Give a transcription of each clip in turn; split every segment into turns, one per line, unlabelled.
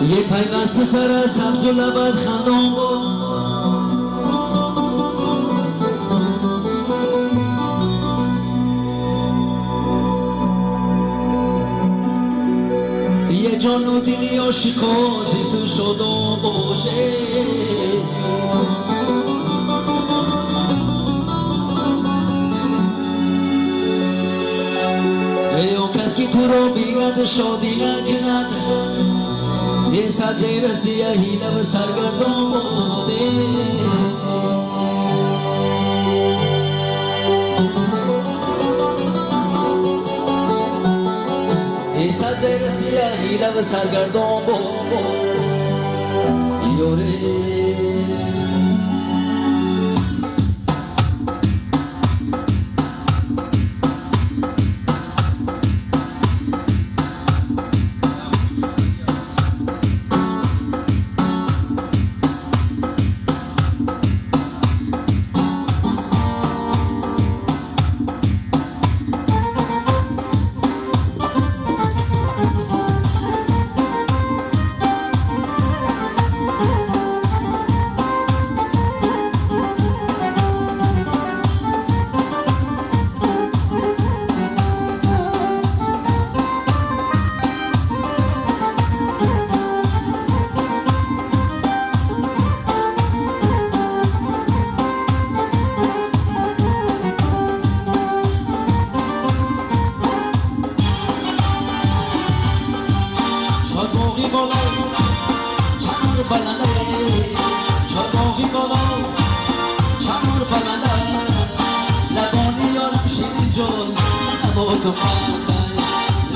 یه پیوسته سر از سبز و لبت خندان بود. یه جان و دلی عاشقازی تو شدم باشه. ای اون کس که تو رو بیند شادی نکند، یه سبزه سیاهی لب سرگردان بوده. یه سبزه سیاهی لب سرگردان بوده. یاره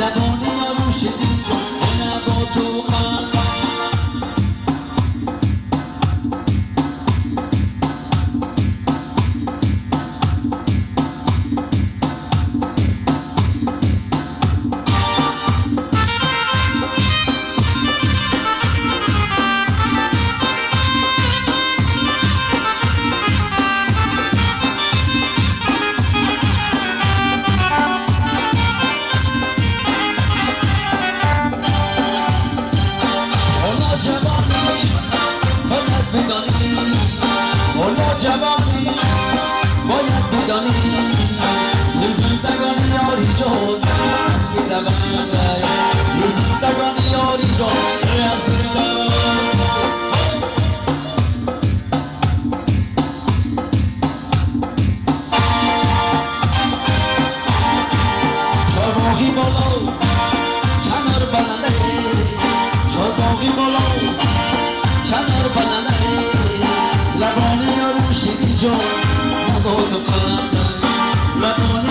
لبانی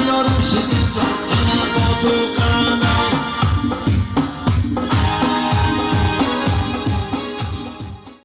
یارم شیرین جان، نبات و